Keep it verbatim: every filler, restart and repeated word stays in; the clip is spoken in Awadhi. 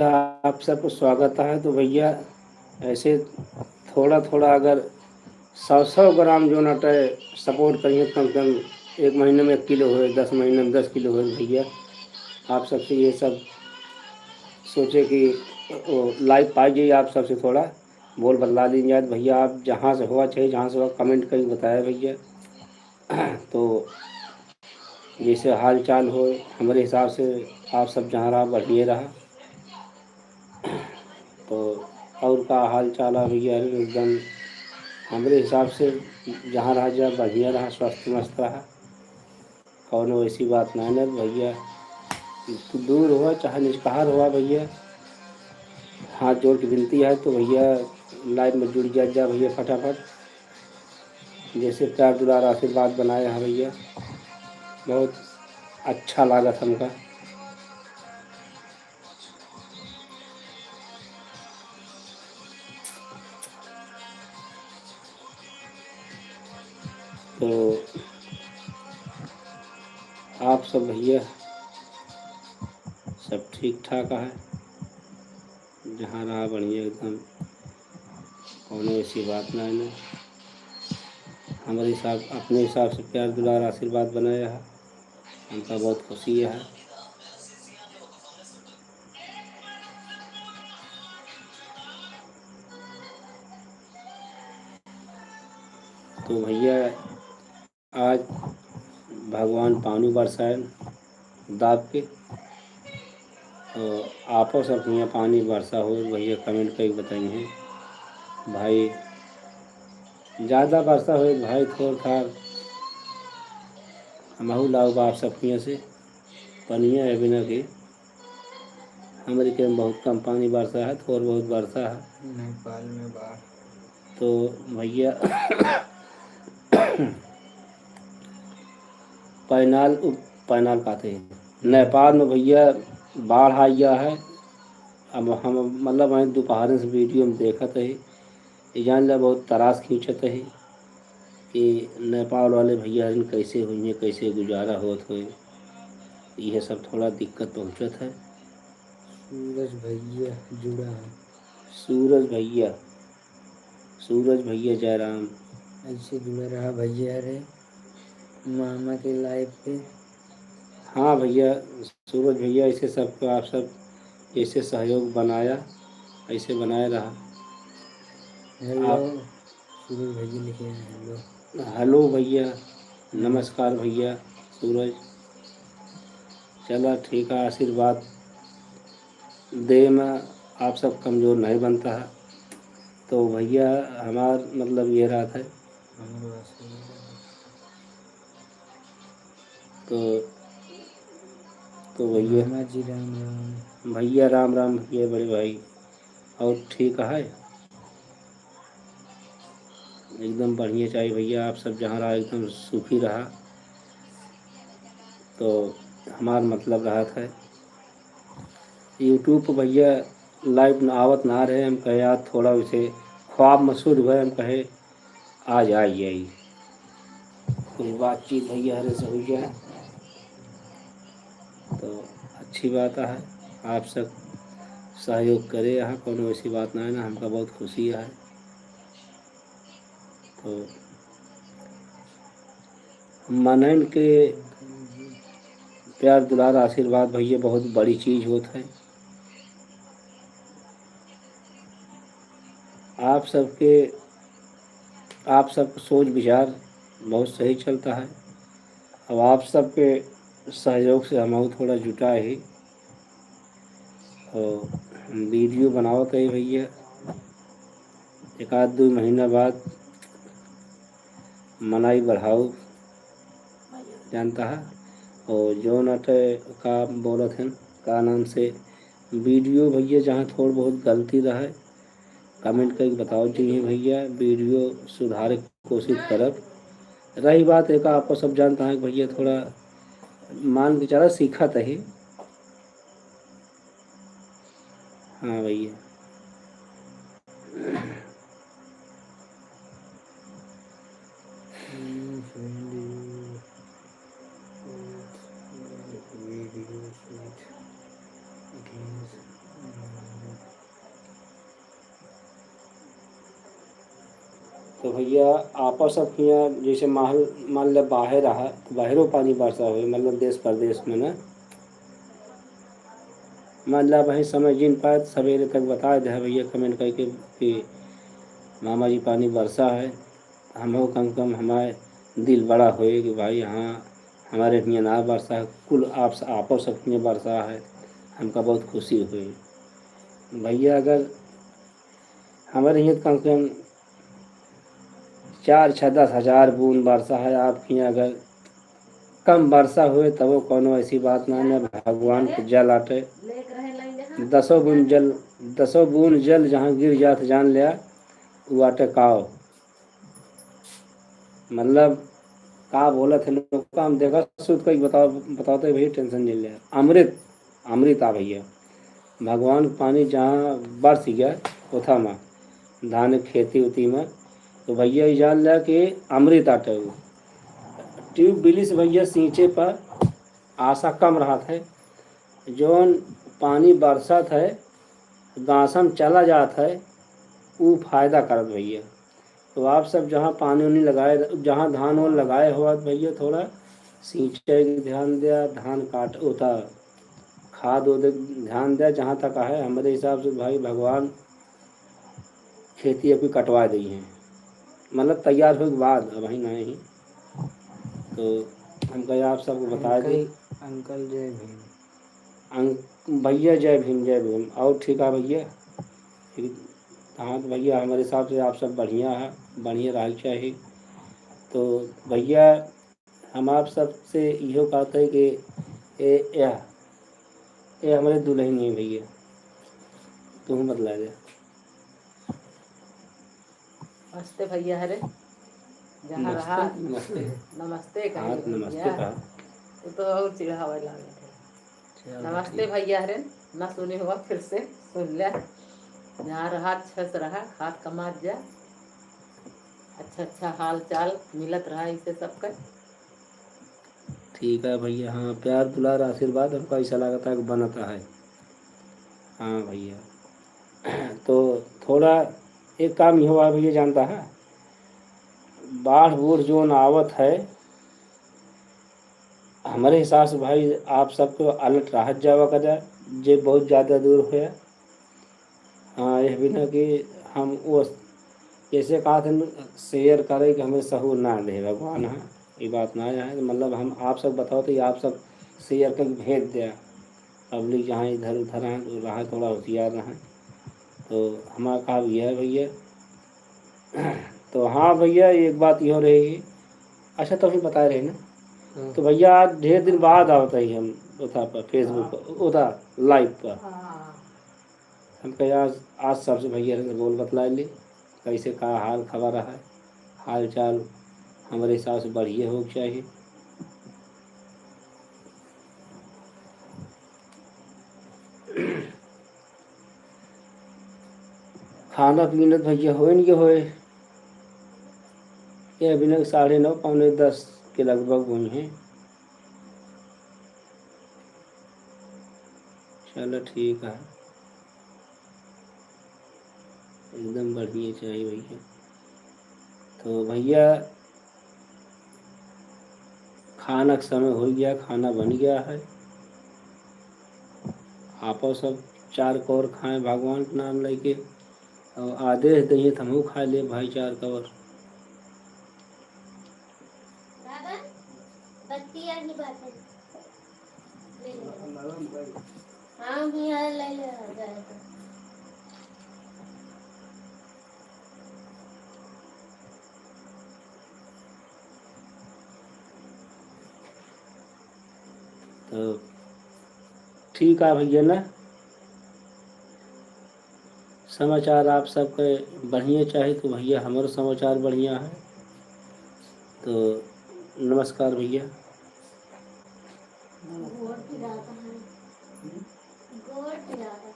आप सबको स्वागत है। तो भैया, ऐसे थोड़ा थोड़ा अगर सौ सौ ग्राम जो नटे support करिए, कम से कम एक महीने में एक किलो होए, दस महीने में दस किलो होए। भैया, आप सबसे ये सब सोचे कि वो live पाई जाइए, आप सबसे थोड़ा बोल बदला लीन जाए। भैया, आप जहाँ से हुआ चाहे, जहाँ से हुआ, comment करके बताया भैया। तो जैसे हाल चाल हो, हमरे हिसाब से आप सब जहाँ रहा बढ़िया रहा। तो और का हाल चाल है भैया? अरे एकदम हमरे हिसाब से जहाँ रहा जा बढ़िया रहा, स्वस्थ मस्त रहा, कौनो ऐसी बात ना है भैया। तू दूर हुआ चाहे निजकहार हुआ भैया, हाथ जोड़ के विनती है। तो भैया live में जुड़ जा, जा भैया फटाफट। जैसे प्यार दुलार आशीर्वाद बनाए हैं भैया, बहुत अच्छा लागत हमका। तो आप सब भैया सब ठीक ठाक है, जहाँ रहा बढ़िया एकदम, कौनो ऐसी बात ना है ना। हमारे हिसाब, अपने हिसाब से प्यार दुलार आशीर्वाद बनाया है, हमका बहुत खुशी है। तो भैया, आज भगवान पानी बरसाए दाब के, तो आपो सब हियाँ पानी बरसा हो, भैया comment करके बताइए भाई। ज़्यादा बरसा हो भाई, थोड़ थार हमहू लाओ बाप सब हियाँ से पनिया है बिना के। हमरे के में बहुत कम पानी बरसा है, थोड़ बहुत बरसा है। नेपाल में बाढ़। तो भैया, पैनाल, उ, पैनाल कहते हैं, नेपाल में भैया बाढ़ आ गया है। अब हम, मतलब, वहीं दोपहर से video में देखत है, ये जान ला बहुत तरास खींचत है कि नेपाल वाले भैया हरिन कैसे हुई हैं, कैसे गुजारा होत होए, यह सब थोड़ा दिक्कत पहुँचत है। सूरज भैया जुड़ा है। सूरज भैया, सूरज भैया जयराम। ऐसे जुड़ा रहा भैया रे मामा के live पे। हाँ भैया, सूरज भैया, ऐसे सबको आप सब जैसे सहयोग बनाया, ऐसे बनाए रहा। Hello, आप सूरज भैया लिखे हैं, hello। Hello भैया, नमस्कार भैया सूरज। चला ठीक है, आशीर्वाद दे में आप सब कमजोर नहीं बनता है। तो भैया, हमार मतलब ये रहत है। तो, तो भैया, मामा जी राम राम। भैया राम राम भैया, बड़े भाई। और ठीक है, एकदम बढ़िया चाहिए भैया, आप सब जहाँ रहा एकदम सुखी रहा, तो हमार मतलब रहत है। YouTube पर भैया live न आवत ना रहे, हम कहे यार थोड़ा उसे ख्वाब मसूर हुए, हम कहे आज आ जाई। कोई बातचीत भैया हरे से हुई जाए तो अच्छी बात है। आप सब सहयोग करे यहाँ, कौनो ऐसी बात ना है ना, हमका बहुत खुशी है। तो मनन के प्यार दुलार आशीर्वाद भैया बहुत बड़ी चीज होत है। आप सबके, आप सबके सोच विचार बहुत सही चलता है। अब आप सबके सहयोग से हम थोड़ा जुटा ही और video बनावत है भैया। एक आध दो महीना बाद मनाई बढ़ाऊ जानता है। और जो नटे का बोलत हैं, का नाम से video भैया जहाँ थोड़ बहुत गलती रहे, comment करके बताओ जी भैया, video सुधारे के कोशिश करब। रही बात एक, आपको सब जानता है कि भैया थोड़ा मान के चला सीखत है। हाँ भैया। तो भैया, आपस अब हियाँ जैसे माहौल, मान ले बाहर रहा, तो बाहरो पानी बरसा होई, मतलब देश परदेश में ना। मतलब वही समय जिन पाए तो सवेरे तक बता दे भैया, comment करके कि मामा जी पानी बरसा है। हमहू कम से कम हमारे दिल बड़ा होए कि भाई हाँ, हमारे हियाँ ना बरसा है, कुल आप, आपस अपने बरसा है, हमका बहुत खुशी हुई। भैया, अगर हमारे हियाँ कम से कम चार छः दस हजार बूंद बरसा है, आपके हियाँ अगर कम बरसा हुए तबो कोनो ऐसी बात ना है, भगवान के जल आटे। दसों बूंद जल, दसों बूंद जल जहाँ गिर जात जान लिया, उ आटे काव। मतलब का बोलत है लोग का, हम देखा सुध कई बताओ, बताओ तो भैया tension नहीं ले। अमृत, अमृत आ भैया, भगवान के पानी जहाँ बरस गया ओथा में, धान के खेती उती में, तो भैया ये जान लिया कि अमृत आटे उ। ट्यूबवेल से भैया सींचे पर आशा कम रहत है, जौन पानी बरसत है, गाँसन चला जात है, उ फायदा करत भैया। तो आप सब जहाँ पानी उनी लगाए, जहाँ धान वान लगाए हुआ भैया, थोड़ा सिंचाई के ध्यान दिया, धान काट, उता खाद उद ध्यान दिया। जहाँ तक है, हमारे हिसाब से भाई भगवान खेती अभी कटवा दी हैं, मतलब तैयार होए के बाद, अबहीं नहीं। तो हम कहे आप सबको बता दी। अंकल, अंकल जय भीम। अंक-, भैया जय भीम, जय भीम। और ठीक है भैया, ठीक। हाँ तो भैया, हमारे हिसाब से आप सब बढ़िया है, बढ़िया रहना चाहिए। तो भैया, हम आप सबसे इहो कहते हैं कि ए, ए, ए हमारे दुल्हन ही भैया, तू बतला दे। नमस्ते भैया हरे, जहाँ नमस्ते, रहा, नमस्ते। नमस्ते कही हाँ, नमस्ते भैया। कहा। तू तो और चिढ़ावे लागत है। चलो, नमस्ते ठीक। भैया हरे, ना सुने हुआ फिर से सुन ले। जहाँ रहा अच्छा से रहा, खात कमात जा, अच्छा अच्छा हाल चाल मिलत रहा इसे सबके। ठीक है भैया, हाँ, प्यार दुलार आशीर्वाद हमको ऐसा लगता है कि बनता है। हाँ भैया, तो थोड़ा एक काम ये हुआ भैया, जानता है, बाढ़ बूढ़ जोन आवत है, हमारे हिसाब से भाई आप सबको alert रहत जावा का जा, जे बहुत ज़्यादा दूर हुआ। हाँ, यह भी ना कि हम वो जैसे कहा थे share करे कि हमें सहूर ना दे भगवान, हाँ, ये बात ना है। मतलब हम आप सब बताओ तो ये आप सब share करके भेज दे, public जहाँ इधर उधर हैं तो रहा, थोड़ा होशियार रहें। तो हमारा काम यह है भैया। तो हाँ भैया, एक बात यो रही। अच्छा, तो अभी बताए रहे ना। हाँ। तो भैया, आज ढेर दिन बाद आवत ही हम उता पर, Facebook पर, उता live पर। हाँ। हम कहे आज, आज सबसे भैया से बोल बतला ली, कैसे का हाल खबर है, हाल चाल हमारे हिसाब से बढ़िया हो के चाहिए। खाना पीना तो भैया होए नहीं होए, ये अभी ना साढ़े नौ, पौने दस के लगभग हुई हैं। चलो ठीक है, एकदम बढ़िया चाहिए भैया। तो भैया, खाना का समय हो गया, खाना बन गया है। आपो सब चार कौर खाएं भगवान के नाम लेके, और आदेश दइहें तो हमहू खा ले भाई चार कौर। दादा, बत्ती आगे बाटे। ले ले। हाँ, हियाँ ले ले, जाए तो। तो ठीक है भैया ना, समाचार आप सबके बढ़िया चाही तो भैया हमरो समाचार बढ़िया है। तो नमस्कार भैया। गोड़ पिरात है। गोड़ पिरात है।